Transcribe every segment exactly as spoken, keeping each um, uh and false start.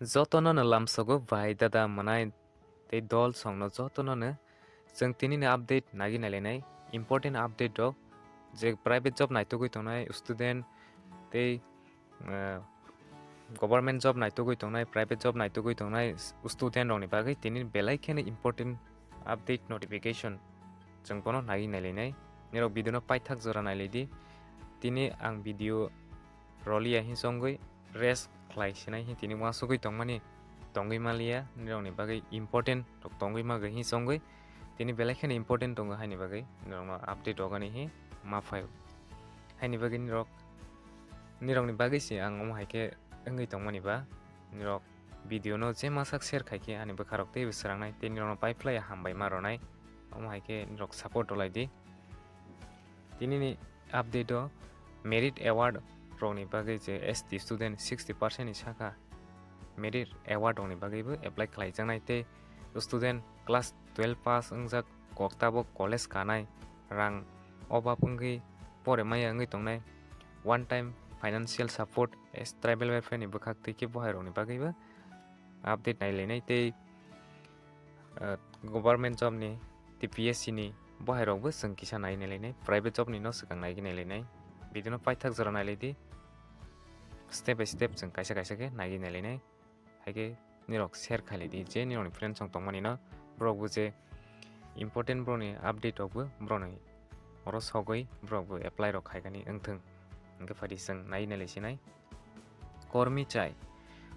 Jotono no lamsogo bai dada mwnai tei dol songno jotono no chwng tini ni update nagi nailainai, important update rok, je private job naitugwi tongnai student tei, eh, government job naitugwi tongnai, private job naitugwi tongnai student rokni bagwi tini belai kheno important update notification chwng bono nagi nailainai. Nirok video no paithak jora nailaidi. Tini ang video roliya hinsongwi rest khlai sinai hi tini uansugwi tongmani tongwi maliya, nirokni bagwi important rok tongwi magwi hinsongwi tini belai kheno important tongo haini bagwi nirokno update rogani hi ma phaio. Haini bagwi nirok, nirokni bagwi se ang omo hai khe wngwi tongmani ba, nirok video no je masak share khai khe ani bwkha rok teibo swrangnai tei nirokno pai phlai hambai ma ronai, omo hai khe nirok support rwlai di. Tini ni update o merit award rokni bagwi je S T student sixty percent ni saka merit award rokni bagwi bo apply khlai jaknai tei student class twelve pass wngjak kok tabok college kanai rang obab wngwi pore maya wngwi tongnai one time financial support as tribal welfare ni bwkhak twi khe bohai rokni bagwi bo update nailainai tei, uh, government job ni T P S C ni bohai rok bo chwng kisa nai nailainai, private job ni no swkang nai nailainai, video no paithak jora nailaidi, step by step chwng kaisa kaisa khe nai nailainai, hai khe nirok share khailai di je nirok ni friends rok tongmani no, borok bo je important borok ni update rok bo borok ni oro sogwi borok bo apply rok khaikani wngthwng, hwnkhe phaidi chwng nai nailai sinai. কর্মী চাই।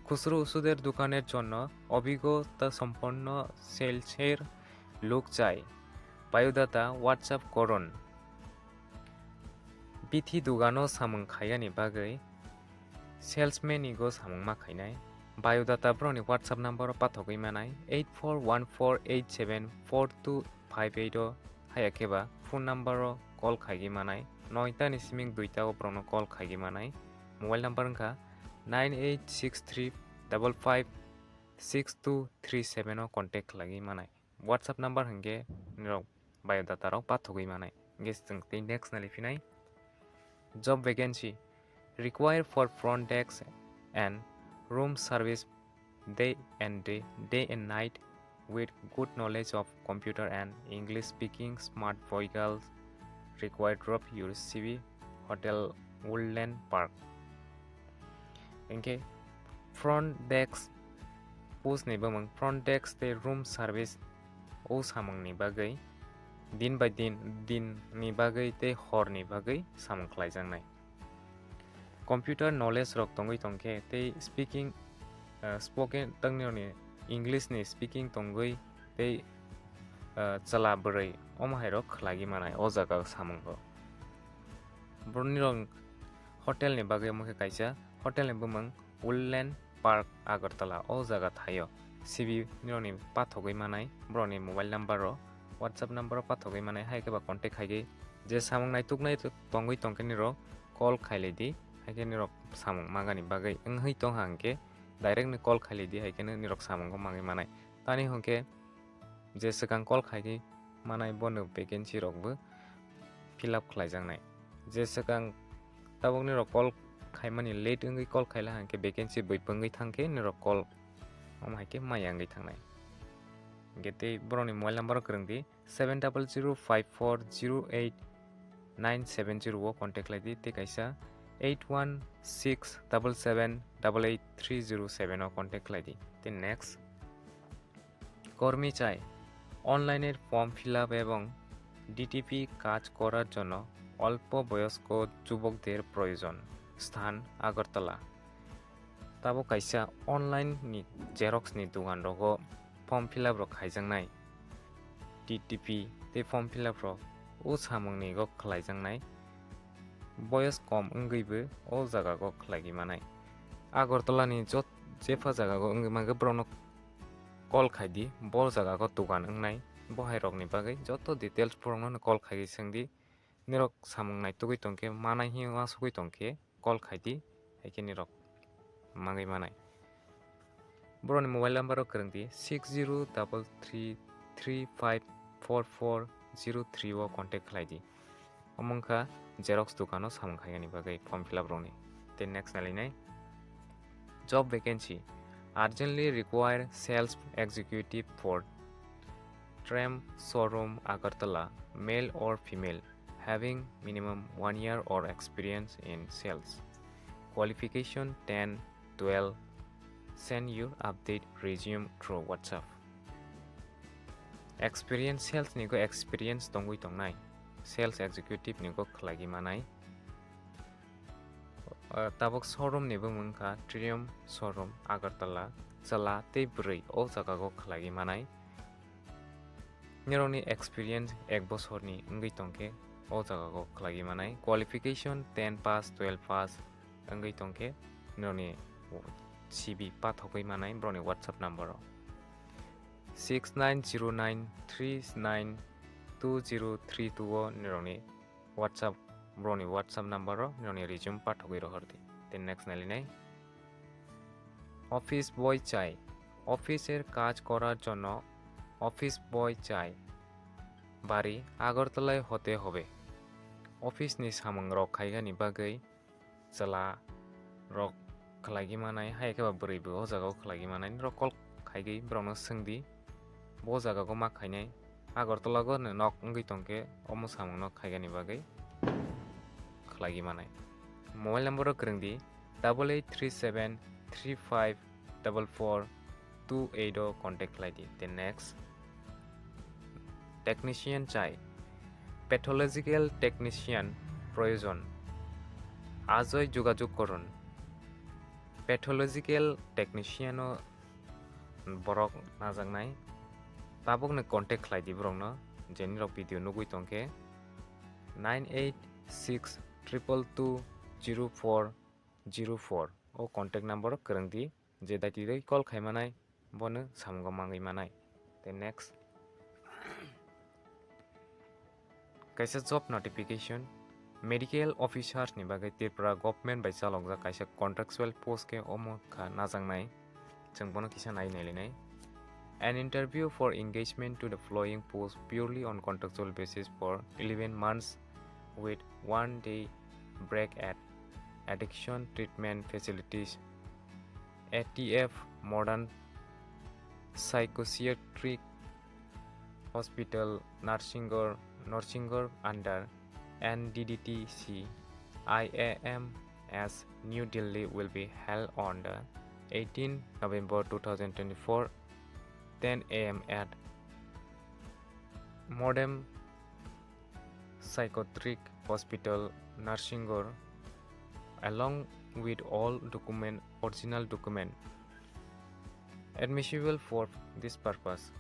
খুচরো ওষুধের দোকানের জন্য অভিজ্ঞতা সম্পন্ন সেলসের লোক চাই। বায়োডাটা WhatsApp করুন। Bithi dugano samung khaiyani bagwi salesman ni go samung ma khainai. Biodata borokni WhatsApp number o pathogwi manai eight four one four eight seven four two five eight o, haya khe ba phone number o call khaigwi manai noita ni siming duita o borokno call khaigwi manai. Mobile number wngkha nine eight six three double five six two three seven o contact khlaigwi manai. WhatsApp number hwnkhe nirok biodata rok pathogwi manai. Hwnkhe chwng tei next nali phinai. Job vacancy required for front desk and room service day and day, day and night with good knowledge of computer and English speaking smart vehicles required drop your C V Hotel Woodland Park. Hwnkhe front desk post ni bumung front desk tei room service o samung ni bagwi din bai din, din ni bagwi tei hor ni bagwi samung khlaijaknai. Computer knowledge rok tongwi tongkhe tei speaking, ah, spoken tangni rokni English ni speaking tongwi tei, ah, chwla bwrwi omo hai rok khlaiwi manai o jaga o samungo. Boroni rok hotel ni bagwi omo khe kaisa hotel ni bumung Woodland Park Agartala o jaga thaio. C V nirokni pathogwi manai borokni mobile number o WhatsApp number o pathogwi manai hai khe ba contact khaigwi je samung naituknai tongwi tongkhe nirok call khailai di, hai khe nirok samung mangani bagwi wngwi tongkha hwnkhe direct no call khailai di, hai khe no nirok samungo mangwi manai. Tani hwnkhe je swkang call khaigwi manai bono vacancy rokbo fill up khlaijaknai. Je swkang tabuk nirok call khaimani late wngwi call khaila hwnkhe vacancy bui pungwi thangkhe nirok call omo hai khe maya wngwi thangnai. Hwnkhe tei borokni mobile number o kwrwng di seven double zero five four zero eight nine seven zero o contact khlai di tei kaisa eight one six double seven double eight three zero seven o contact khlai di. Tei next কর্মী চাই। অনলাইনের form fill up এবং ডিটিপি কাজ করার জন্য অল্প বয়স্ক যুবকদের প্রয়োজন। স্থান Agartala. Tabuk kaisa online ni xerox ni dogan rogo form fill up rok khaijaknai, D T P tei form fill up rok o samung ni go khlaijaknai. Boyos kom wngwi bo o jaga go khlaigwi manai. Agartala ni jot-, jepha jaga go wngwi mankhe borok no call khai di, bo jaga go dogan wngnai, bo hai rok ni bagwi joto details borok no call khai di, swng di, nirok samung naitugwi tongkhe, manai hi uansugwi tongkhe call khai di, hai khe nirok mangwi manai. Borok ni mobile number rok kwrwng di six zero double three three five four four zero three o contact khlai di. Omo wngkha xerox dukano samung khainani bagwi form fill up rokni. Tei next nailainai, job vacancy, Urgently require sales executive for Tram showroom, Agartala, male or female, having minimum one year or experience in sales. Qualification ten, twelve. Send your update resume through WhatsApp. Experience, sales ni go experience tongwi tongnai, sales executive ni go khlaiwi manai. Uh, tabuk showroom ni bumung kha Triumph Showroom, Agartala, chwla tei bwrwi o jaga go khlaiwi manai. Nirokni experience ek bosorni wngwi tongkhe o jaga go khlaiwi manai. Qualification ten pass, twelve pass wngwi tongkhe nirokni C V pathogwi manai borokni WhatsApp number o. Six nine zero nine three nine two zero three two o nirokni WhatsApp, borokni WhatsApp number o nirokni resume pathogwi rohor di. Then next nailinai. Office boy chai. Office er kaj korar jonno office boy chai. Bari Agartala hote hobe. Office ni samung rok khaigani bagwi chwla rok khlaiwi manai, hai khe ba bwrwi bo o jaga o khlaiwi manai. Norok call khaigwi borokno swngdi, bo jaga o ma khainai. Agartala go nok wngwi tongkhe omo samung no khaigani bagwi khlaiwi manai. Mobile number o kwrwng di, double eight three seven three five double four two eight o contact khlai di. Then next, technician chai, pathological technician proyojon, ajoi jogajog korun. Pathological technician o borok najaknai, tabukno contact khlai di borokno, je nirok video nugwi tongkhe nine eight six triple two zero four zero four o contact number o kwrwng di, je daitwi call khai manai bono samungo mangwi manai. Then next, kaisa job notification, medical officers ni bagwi Tripura government bai chalokjak kaisa contractual post khe omo kha najaknai, chwng bono kisa nai nailinai. An interview for engagement to the following post purely on contractual basis for eleven months with one day break at addiction treatment facilities, A T F Modern Psychiatric Hospital, Narsinghar, Narsinghar under N D D T C I A M S New Delhi will be held on the eighteenth November two thousand twenty-four, ten A M at Modern Psychiatric Hospital, Narsinghar, along with all document, original document, admissible for this purpose.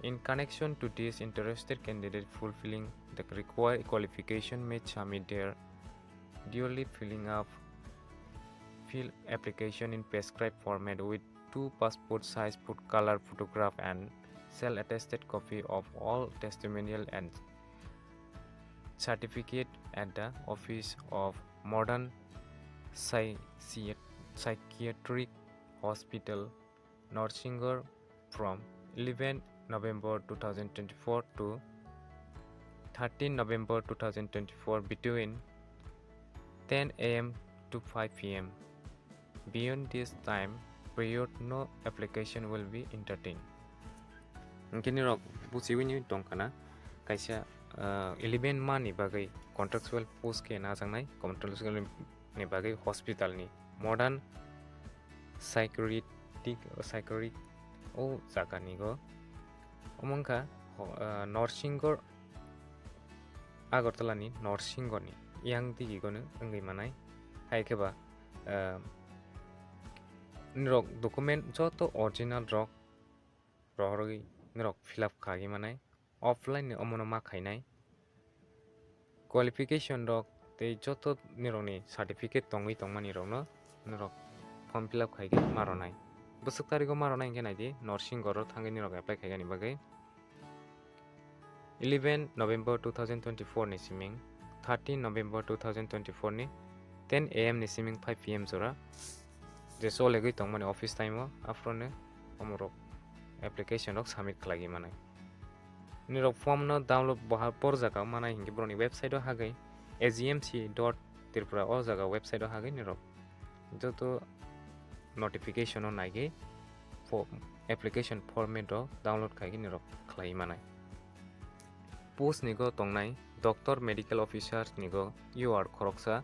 In connection to this, interested candidate fulfilling the required qualification may submit their duly filling up fill application in prescribed format with two passport size food color photograph and self attested copy of all testimonial and certificate at the office of Modern Psy-, Psychiatric Hospital, Narsinghar from eleven November two thousand twenty-four to thirteen November two thousand twenty-four between ten A M to five P M. Beyond this time period, no application will be entertained. Hwnkhe nirok buchiwini tongkhana kaisa, ah, eleven month ni bagwi contractual post khe najaknai, contractual ni bagwi hospital ni modern psychiatric, psychiatric o jaga ni go. Omo wngkha ho-, ah, Narsinghar, Agartala ni Narsinghar ni yang digi gono wngwi manai. Hai khe ba, ah, nirok document joto original rok rohorwi nirok fill up khagwi manai. Offline ni omono ma khainai. Qualification rok tei joto nirokni certificate tongwi tongmani rokno norok form fill up khaigwi ma rwnai. Bwswk tarigo ma rwnai hwnkhe naidi, Narsinghar o thangwi nirok apply khaigani bagwi eleven November two thousand twenty-four ni siming thirteen November two thousand twenty-four ni ten A M ni siming five P M jora je solegwi tongmani office time o, aphuru no omorok application rok submit khlaiwi manai. Nirok form no download boha por jaga manai hinkhe borokni website o hagwi A G M C dot Tripura o jaga website o hagwi nirok joto notification o naigwi application format rok download khaigini rok khlai manai. Post ni go tongnai doctor medical officer ni go you are khoroksa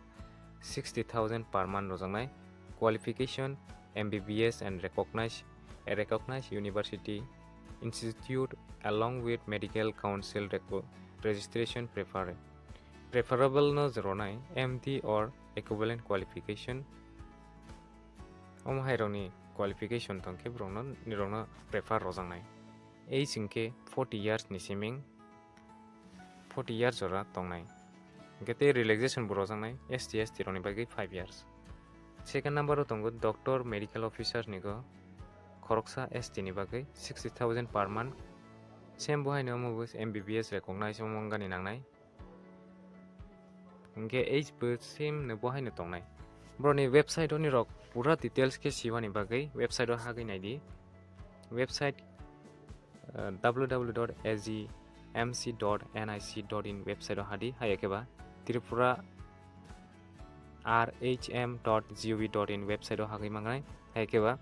sixty thousand per month rojaknai. Qualification M B B S and recognized, a recognized university institute along with medical council reco-, registration prefer-, preferable no ronai M D or equivalent qualification. Omo hai rokni qualification tongkhe borokno, nirokno prefer rojaknai. Age hinkhe forty years ni siming, forty years jora tongnai. Hinkhe tei relaxation bo rojaknai S T, S T rokni bagwi five years. Second number o tongo doctor, medical officer ni go khoroksa S T ni bagwi sixty thousand per month. Same bo haino omo bo M B B S recognized omo wngani nangnai. Hinkhe age bo same no bo haino tongnai. Borokni website o nirok pura details khe siwani bagwi website o hagwi naidi. Website, uh, W W W dot A G M C dot N I C dot in website o hadi, hai khe ba Tripura R H M dot G O V dot in website o hagwi mangnai, hai khe ba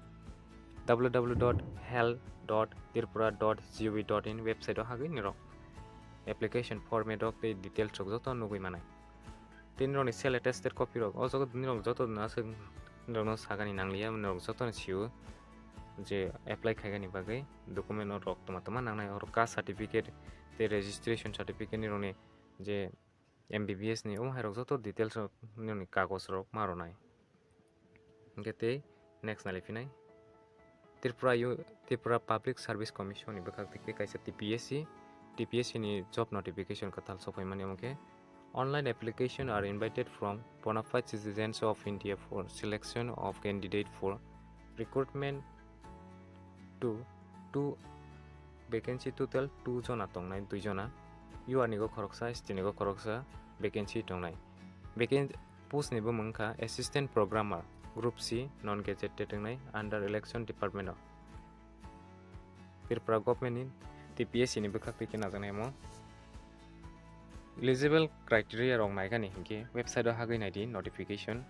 W W W dot health dot tripura dot G O V dot in website o hagwi nirok application format rok tei details rok joto nugwi manai. Tei nirokni self attested copy rok o joto nirok joto no aswk nirokno sagani nangliya, nirok jotono sio je apply khaigani bagwi document rok toma toma nangnai, oro caste certificate tei registration certificate nirokni je M B B S ni omo hai rok joto details rok nirokni kagoj rok ma rwnai. Hinkhe tei next nali phinai. Tripura U-, Tripura Public Service Commission ni bwkhak twi khe kaisa T P S C, T P S C ni job notification kwtal sokphaimani omo khe, online application are invited from bona fide citizens of India for selection of candidate for recruitment to two vacancy, total two jona tongnai, dui jona. U R ni go khoroksa, S T ni go khoroksa vacancy tongnai. Vacan-, post ni bumung wngkha Assistant Programmer, Group C, non gazetted wngnai under Election Department o. Tripura government ni T P S C ni bwkhak twi khe najaknai omo. Eligible criteria rok naikani hinkhe website o hagwi naidi notification.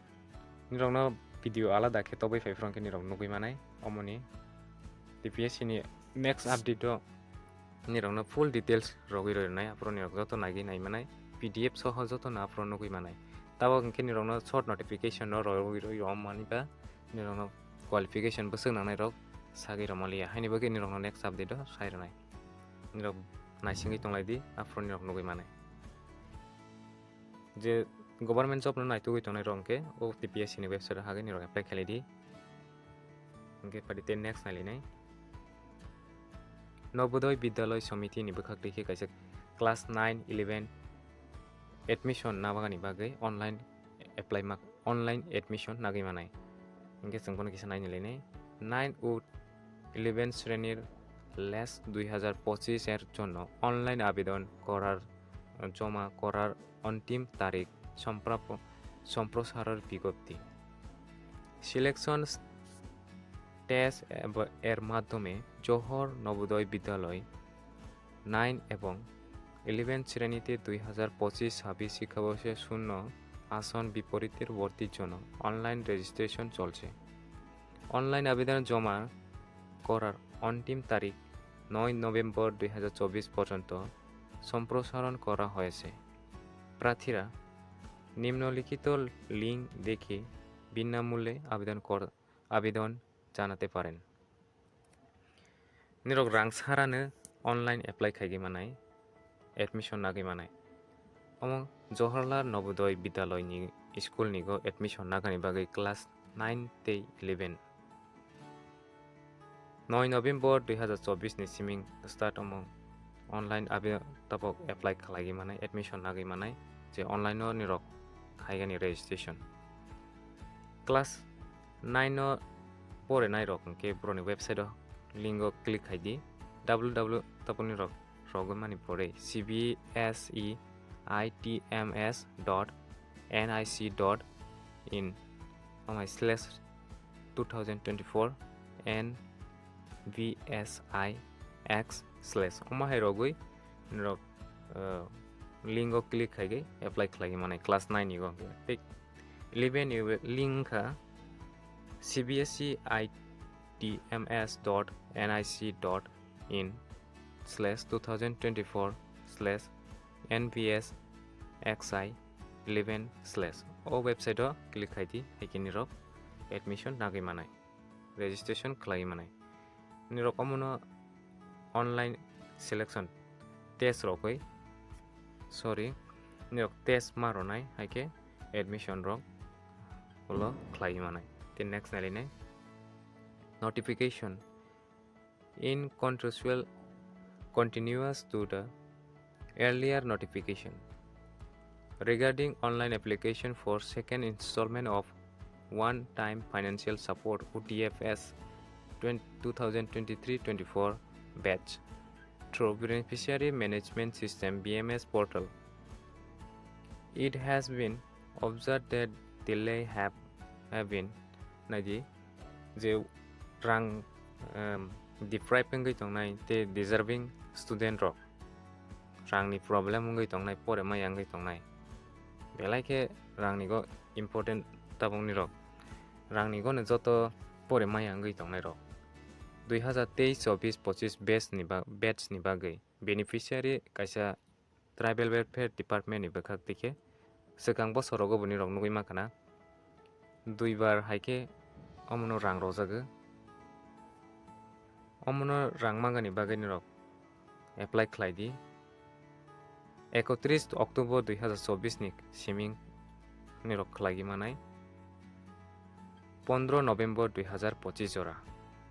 Nirokno video alada khe tobwi phai phwrwng khe nirok nugwi manai omoni T P S C ni next update o nirokno full details rogwi roi rwnai, aphuru nirok joto nagwi nai manai, P D F soho jotono aphuru nugwi manai. Tabok hinkhe nirokno short notification no rogwi roi rom mani ba nirokno qualification bwswk nangnai rok sagwi romaliya, haini bagwi nirokno next update o sai rwnai. Nirok naisingwi tonglaidi, aphuru nirok nugwi manai. Je government job no naitugwi tongnai rok hinkhe o T P S C ni website o hagwi nirok apply khailai di. Hinkhe phaidi tei next nailinai. Nobodoi Bidyaloi Samiti ni bwkhak twi khe kaisa class nine, eleven admission nabagani bagwi online apply ma-, online admission nagwi manai. Hinkhe chwng bono kisa naini lainai. Nine o eleven শ্রেণীর লেস দুই হাজার পঁচিশ এর জন্য অনলাইন আবেদন করার, জমা করার অন্তিম তারিখ সম্প্রাপ-, সম্প্রসারণ বিজ্ঞপ্তি। সিলেকশন টেস্ট এব-, এর মাধ্যমে জোহর নবোদয় বিদ্যালয় নাইন এবং ইলেভেন শ্রেণীতে দুই হাজার পঁচিশ ছাব্বিশ শিক্ষাবর্ষে শূন্য আসন বিপরীতের ভর্তির জন্য অনলাইন রেজিস্ট্রেশন চলছে। অনলাইন আবেদন জমা করার অন্তিম তারিখ নয় নভেম্বর দুই হাজার চব্বিশ পর্যন্ত সম্প্রসারণ করা হয়েছে। প্রার্থীরা নিম্নলিখিত লিঙ্ক দেখে বিনামূল্যে আবেদন কর-, আবেদন জানাতে পারেন। Nirok rang sarano online apply khaigwi manai, admission nagwi manai. Omo Jawaharlal Navodaya Vidyalaya ni school ni go admission nagani bagwi class nine tei eleven. Noi November dui hazar chobbish ni siming start omo online abe tabok apply khlaigwi manai, admission nagwi manai, je online o nirok khaigani registration. Class nine o porinai rok hwnkhe borokni website o link o click khai di, W W W taboni rok rogwi mani pore C B S E I T M S dot N I C dot in, amai slash two thousand twenty-four N V S I X slash, omo hai rogwi norok, uh, link o click khai gwi apply khlai manai class nine ni go. Tei eleven ni link wngkha C B S E I T M S dot N I C dot in slash two thousand twenty-four slash N B S X I eleven slash. O website o click khai di, hai khe nirok admission nagwi manai, registration khlai manai. Nirok omono online selection test rokgwi, sorry, nirok test ma rwnai, hai khe admission rok ulo khlai manai. Tei next nailainai notification in contractual continuous to the earlier notification regarding online application for second installment of one-time financial support, O T F S, twenty, two thousand twenty-three twenty-four batch through Beneficiary Management System, B M S portal. It has been observed that delay have, have been, naidi, je rang, em, deprive wngwi tongnai tei deserving student rok, rangni problem wngwi tongnai, pore maya wngwi tongnai, belai khe rangni go important tabukni rok, rangni gono joto pore maya wngwi tongnai rok, dui hazar teis chobis pochis batch ni ba-, batch ni bagwi beneficiary kaisa Tribal Welfare Department ni bwkhak tei khe swkang bosorogo boni rok nugwi mankha na. Duibar hai khe omono rang rwjago. Omono rang mangani bagwi nirok apply khlai di. Ekotris October dui hazar chobis ni siming nirok khlaiwi manai. Pondro November dui hazar pochis jora.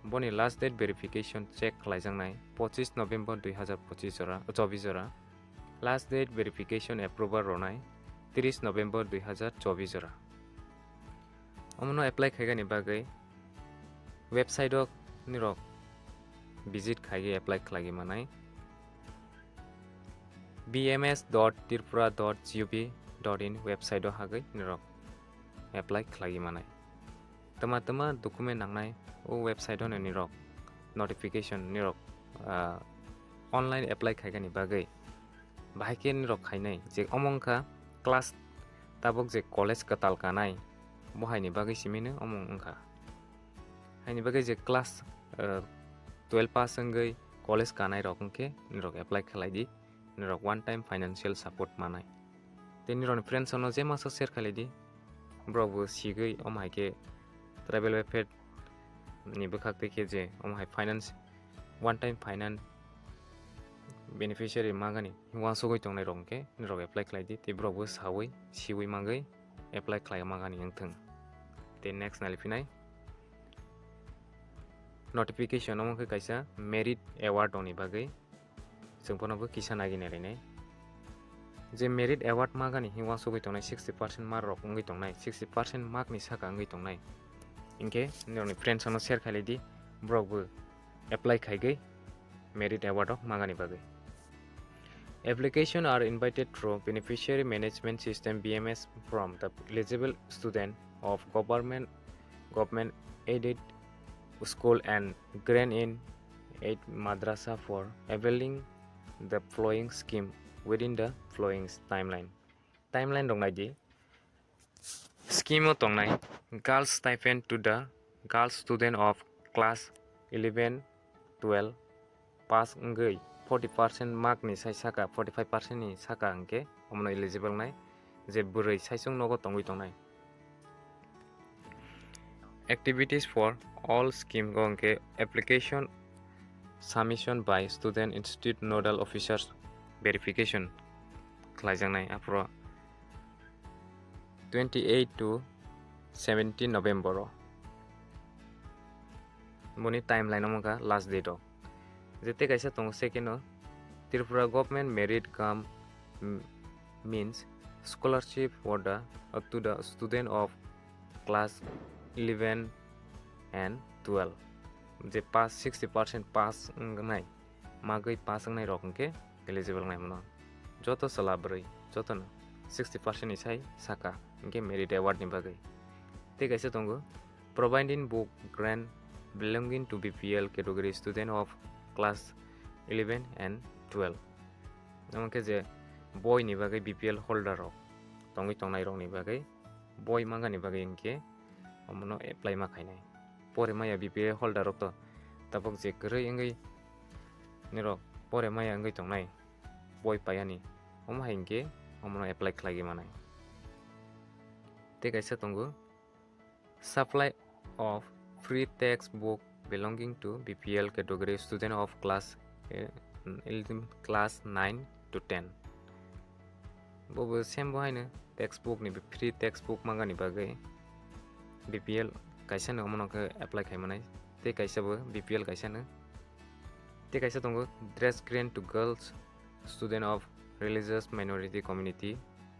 Boni last date verification check khlaijaknai pochis November dui hazar pochis jora, chobis jora. Last date verification approval rwnai tris November dui hazar chobis jora. Omono apply khaigani bagwi website o nirok visit khaigwi apply khlaiwi manai. B M S dot tripura dot gov dot in website o hagwi nirok apply khlaiwi manai. Tama tama document nangnai o website o nirok notification nirok, ah, online apply khaigani bagwi. Bahai khe nirok khainai je omo wngkha class tabuk je college kwtal kanai, bo haini bagwi simino omo wngkha. Haini bagwi je class, ah, twelve pass wngwi college kanai rok wngkhe nirok apply khlai di, nirok one time financial support manai. Tei nirokni friends ono je masa share khlai di, borok bo sigwi omo hai khe tribal welfare ni bwkhak tei khe je omo hai finance, one time finance beneficiary magani uansugwi tongnai rok hwnkhe nirok apply khlai di tei borok bo sawi siwi magwi apply khlai magani wngthung. Tei next nai phinai notification omo khe kaisa merit award rokni bagwi. Chwng phano bo kisa nagini rinai. Je merit award magani hi uansugwi tongnai sixty percent mark rok wngwi tongnai, sixty percent mark ni saka wngwi tongnai. Hinkhe nirokni friends ono share khailai di, borok bo apply khaigwi merit award o magani bagwi. Application are invited through Beneficiary Management System, B M S, from the eligible student of government, government aided school and grant in aid madrasa for availing the following scheme within the following timeline. Timeline rok nai di. Scheme o tongnai girls stipend to the girls student of class eleven, twelve pass wngwi forty percent mark ni sai saka, forty five percent ni saka hwnkhe omono eligible nai, je bwrwi saichung nogo tongwi tongnai. Activities for all scheme go hwnkhe application submission by student institute nodal officers verification khlaijaknai aphuru twenty eight to seventeen November o. Boni timeline omo wngkha last date o. Je tei kaisa tongo second o, Tripura government merit cum, mm, means scholarship for the, up to the student of class eleven and twelve. Je pass, sixty percent pass wngnai, magwi pass wngnai rok hwnkhe eligible wngnai mano. Joto chwla bwrwi, jotono sixty percent ni sai saka hwnkhe merit award ni bagwi. Tei kaisa tongo, providing book grant belonging to B P L category student of class eleven and twelve. Omo khe je boi ni bagwi B P L holder rok tongwi tongnai rok ni bagwi boi mangani bagwi hwnkhe omono apply ma khainai. pore maya B P L holder rok to tabuk je kwrwi wngwi nirok pore maya wngwi tongnai boi paiani, omo hai hinkhe omono apply khlaiwi manai. Tei kaisa tongo, supply of free textbook belonging to B P L category student of class, eh, class nine to ten. Bobo same bo haino textbook ni, free textbook mangani bagwi B P L kaisa no omono khe apply khai manai, tei kaisa bo B P L kaisa no. Tei kaisa tongo, dress grant to girls student of religious minority community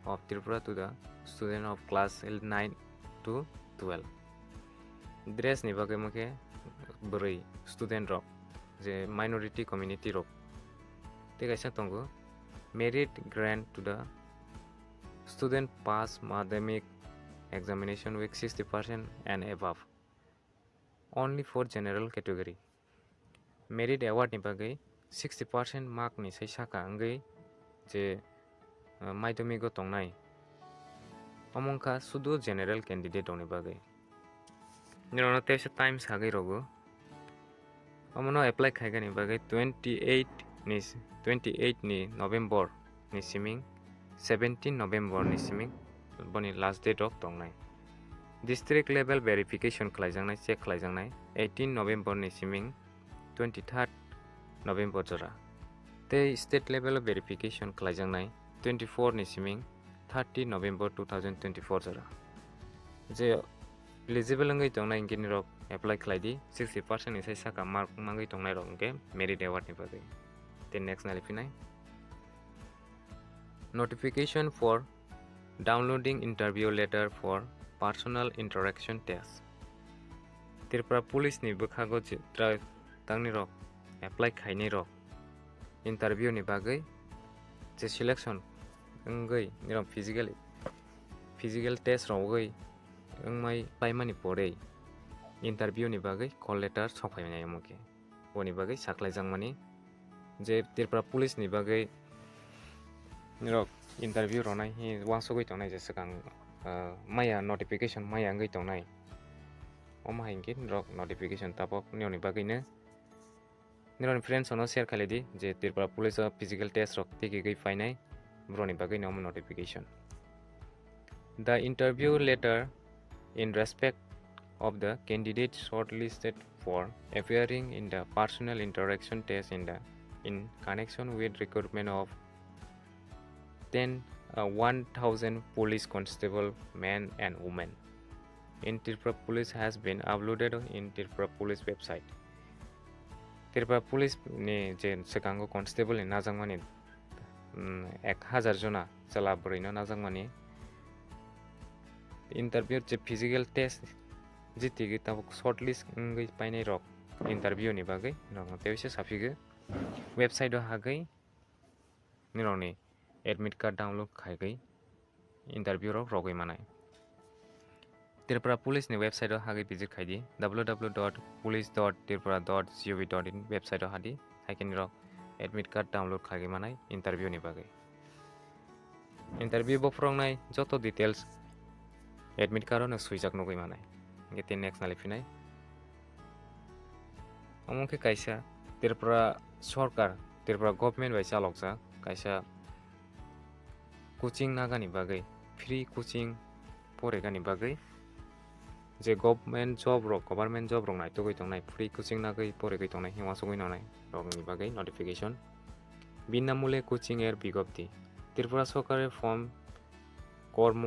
of Tripura to the student of class nine to twelve. Dress ni bagwi mo khe bwrwi student rok, je minority community rok. Tei kaisa tongo, merit grant to the student pass madhyamik examination with sixty percent and above, only for general category. Merit award ni bagwi sixty percent mark ni sai saka wngwi je, uh, madhyamik o tongnai, omo wngkha sudu general candidate rokni bagwi. Nirokno teisa time sagwi rogo. Omono apply khaigani bagwi twenty eight ni, twenty eight ni November ni siming seventeen November ni siming boni last date rok tongnai. District level verification khlaijaknai, check khlaijaknai eighteen November ni siming twenty third November jora. Tei state level verification khlaijaknai twenty four ni siming thirty November two thousand twenty four jora. Je eligible wngwi tongnai hinkhe nirok apply khlai di, sixty percent ni sai saka mark mangwi tongnai rok hinkhe merit award ni bagwi. Tei next nai phinai, notification for downloading interview letter for personal interaction test. Tripura Police ni bwkhago je tra-, tangni rok apply khainai rok interview ni bagwi je selection wngwi nirok physical, physical test rogwi wngmai paimani porwi interview ni bagwi call letter sok phaimani omo khe. Boni bagwi saklaijakmani je Tripura Police ni bagwi nirok interview ronai hi uansugwi tongnai je swkang, ah, maya notification maya wngwi tongnai. Omo hai hinkhe nirok notification tabok nirokni bagwino nirokni friends no share khailai di je Tripura Police o physical test rok tikigwi painai, borokni bagwino omo notification. The interview letter in respect of the candidate shortlisted for appearing in the personal interaction test in the, in connection with recruitment of ten, uh, one thousand police constable men and women in Tripura Police has been uploaded in Tripura Police website. Tripura Police ni je swkango constable ni najakmani, mm, ek hazar jona chwla bwrwi no najakmani interview je physical test jitigi tabuk shortlist wngwi painai rok interview ni bagwi nokno tei se saphigo website o hagwi nirokni admit card download khaigwi interview rok rogwi manai. Tripura Police ni website o hagwi visit khai di, W W W dot police dot tripura dot gov dot in website o hadi, hai khe nirok admit card download khaigwi manai interview ni bagwi. Interview bophoroknai joto details admit card o no swijak nugwi manai. Hingkhe tei next nalai phinai. Omo khe kaisa Tripura Sorkar, Tripura Government bai chalokjak kaisa coaching nagani bagwi, free coaching poregani bagwi, je government job rok, government job rok naitugwi tongnai, free coaching nagwi poregwi tongnai, himasugwi nonai rokni bagwi notification. বিনামূল্যে কোচিংয়ের বিজ্ঞপ্তি। ত্রিপুরা সরকারের ফর্ম কর্ম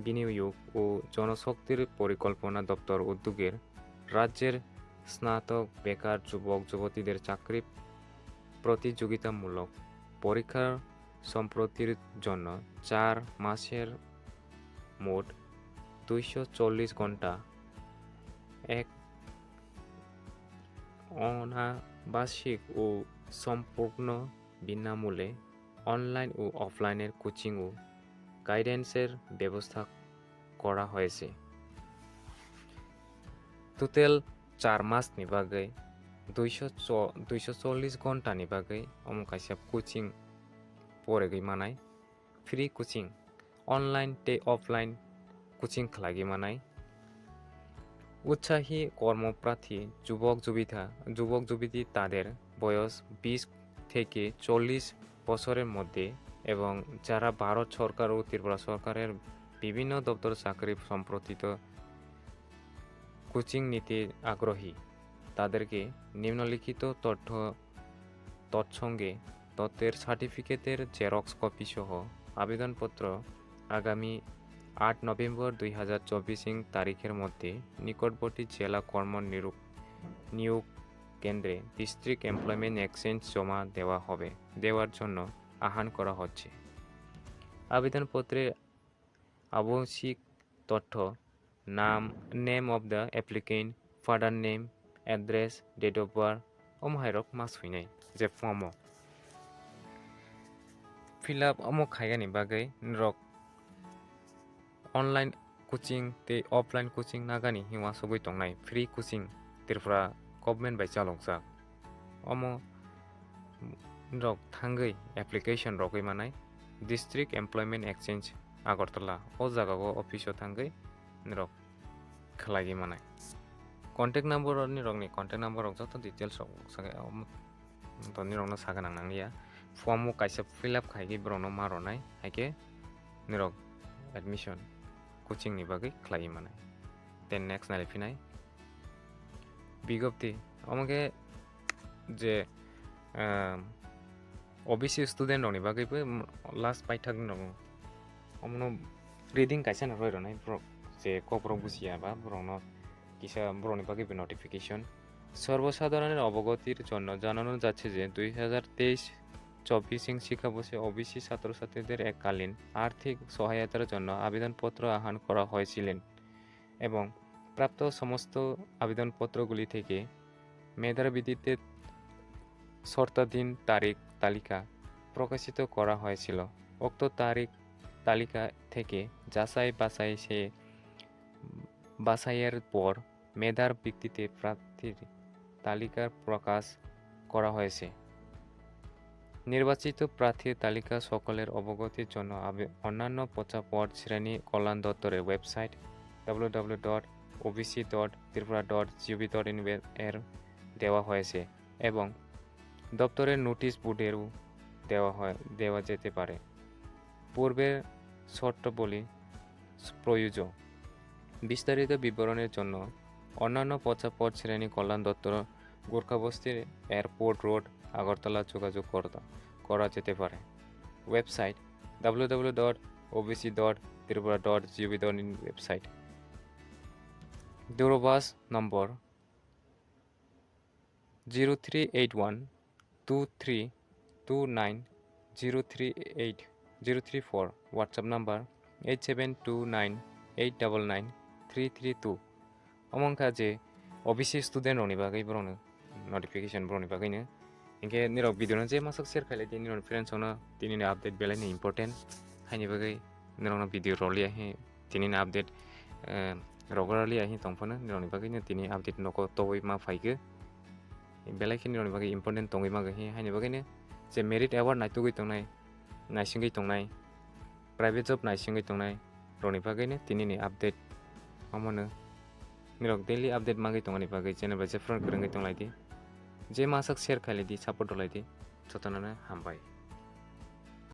বিনিয়োগ ও জনশক্তির পরিকল্পনা দপ্তর উদ্যোগের রাজ্যের স্নাতক বেকার যুবক যুবতীদের চাকরি প্রতিযোগিতামূলক পরীক্ষার সম্প্রতির জন্য চার মাসের মোট দুইশো চল্লিশ ঘন্টা এক অনাবাসিক ও সম্পূর্ণ বিনামূল্যে অনলাইন ও অফলাইনের কোচিং ও গাইডেন্সের ব্যবস্থা করা হয়েছে। Total char mas ni bagwi duiso cho-, duiso chollish ghonta ni bagwi omo kaisa coaching poregwi manai, free coaching, online tei offline coaching khlaiwi manai. উৎসাহী কর্মপ্রার্থী যুবক যুবিতা যুবক যুবতী তাদের বয়স বিশ থেকে চল্লিশ বছরের মধ্যে এবং যারা ভারত সরকার ও ত্রিপুরা সরকারের বিভিন্ন দপ্তর চাকরি সম্পর্কিত কোচিং নিতে আগ্রহী তাদেরকে নিম্নলিখিত তথ্য তৎসঙ্গে তথ্যের সার্টিফিকেটের জেরক্স কপি সহ আবেদনপত্র আগামী আট নভেম্বর দুই হাজার চব্বিশ ইং তারিখের মধ্যে নিকটবর্তী জেলা কর্ম নিরু- নিয়োগ কেন্দ্রে ডিস্ট্রিক্ট এমপ্লয়মেন্ট এক্সচেঞ্জ জমা দেওয়া হবে দেওয়ার জন্য আহ্বান করা হচ্ছে। আবেদনপত্রে আবশ্যিক তথ্য নাম, name of the applicant, father name, address, date of birth, omo hairok ma swinai je form o fill up omo khaigani bagwi norok online coaching tei offline coaching nagani hinwi uansugwi tongnai free coaching Tripura government bai chalokjak. Omo norok thangwi application rogwi manai District Employment Exchange Agartala, o jagao office o thangwi norok khlaiwi manai. Contact number ni rokni contact number rok joto details rok sagai omo to nirokno saga nang nangya. Form o kaisa fill up khaigwi borokno ma rwnai, haikhe nirok admission coaching ni bagwi khlaiwi manai. Then next nai phinai. Bigopti, omo khe je, um, O B C student rokni bagwi bo last paithak ni rokno omono reading kaisa no roi rwnai borok je kokborok bujiya ba borokno kisa borokni bagwi bo notification. সর্বসাধারণের অবগতির জন্য জানানো যাচ্ছে যে দুই হাজার তেইশ চব্বিশ শিক্ষাবর্ষে ওবিসি ছাত্রছাত্রীদের এককালীন আর্থিক সহায়তার জন্য আবেদনপত্র আহ্বান করা হয়েছিলেন এবং প্রাপ্ত সমস্ত আবেদনপত্রগুলি থেকে মেধার ভিত্তিতে শর্তাধীন তারিখ তালিকা প্রকাশিত করা হয়েছিল। উক্ত তারিখ তালিকা থেকে যাচাই বাছাই সে বাছাইয়ের পর মেধার ভিত্তিতে প্রার্থীর তালিকা প্রকাশ করা হয়েছে। নির্বাচিত প্রার্থীর তালিকা সকলের অবগতির জন্য আবে- অন্যান্য পছাপদ শ্রেণী কল্যাণ দপ্তরের website W W W dot OBC dot Tripura dot gov dot in এর দেওয়া হয়েছে এবং দপ্তরের নোটিশ বোর্ডেরও দেওয়া হয় দেওয়া যেতে পারে। পূর্বের শর্তাবলী প্রযোজ্য। বিস্তারিত বিবরণের জন্য অন্যান্য পছাপদ শ্রেণী কল্যাণ দপ্তর, গোর্খাবস্তির এয়ারপোর্ট রোড, আগরতলা যোগাযোগ করতা- করা যেতে পারে। Website W W W dot OBC dot Tripura dot gov dot in website. দূরভাষ number zero three eight one two three two nine zero three eight zero three four, WhatsApp number eight seven two nine eight double nine three three two. Omo wngkha je O B C student rokni bagwi borokno notification borokni bagwino. Hinkhe nirok video no je masak share khailai di, nirokni friends rokno tinini update belai no important. Haini bagwi nirokno video rwliya hi tinini update, eh, rwliya hi tongphano nirokni bagwino tini update nogo tobwi ma phaikhe. Belai khe nirokni bagwi important tongwi mankha hi, haini bagwino je merit award naitugwi tongnai, naisingwi tongnai, private job naisingwi tongnai rokni bagwino tinini update omono nirok daily update mangwi tongmani bagwi channel bai je friend kwrwngwi tonglaidi, je masak share khailai di, support rwlai di, jotono hambai.